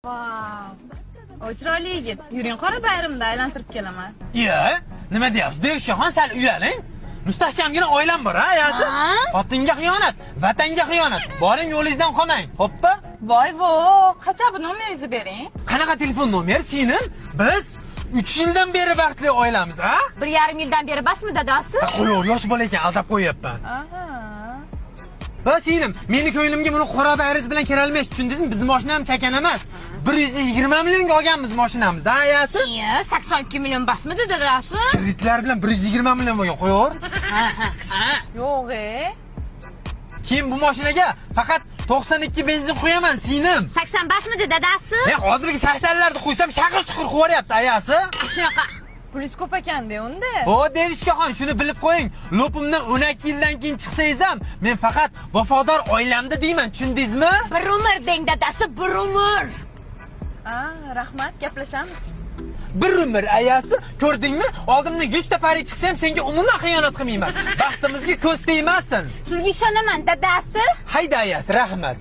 Vau. O chiroyli yigit. Yuring, qora bayramda aylantirib kelaman. Iya, nima deyapsiz? Devishkaxon, sal uyaling. Mustahkamgina oilam bor, ha, ayasi? Xotinga xiyonat, vatanga xiyonat. Boring, yo'lingizdan qolmang. Hoppa. Voy vo, хотя бы nomeringizni bering. Qanaqa telefon nomer singlim? Biz 3 yildan beri baxtli oilamiz, a? 1,5 yildan beri basmi, dadasi? Qo'yaver, yosh bola ekan, aldab qo'yyapman. Aha. Va singlim, meni ko'nglimga buni qora bayringiz bilan kirolmaysiz, tushundingizmi? Bizni mashinam chakan emas. 120 millionga olganmiz mashinamizni, ayasi? Iya, 82 million basmidi, dadasi? Kreditlar bilan 120 million bo'lgan, qo'yaver. Ha, ha, ha. Yo'q, e. Keyin bu mashinaga faqat 92 benzin qo'yaman, singlim. 80 basmidi, dadasi? Men hozirgi 80larni qo'ysam shaqir chuqur qivoryapti, ayasi. Shunaqa. Pulingiz ko'p ekanda unda. O Devishkaxon, shuni bilib qo'ying. Lopimdan 12 yildan keyin chiqsangiz ham, men faqat vafodor oilamda deyman, tushundingizmi? Bir umr deng, dadasi, bir umr. A, rahmat, gaplashamiz. Bir umr, ayasi, ko'rdingmi? Oldimdan 100 ta pari chiqsa ham senga umuman xiyonat qilmayman. Baxtimizga ko'z tegmasin. Sizga ishonaman, dadasi. Hayda ayasi, rahmat.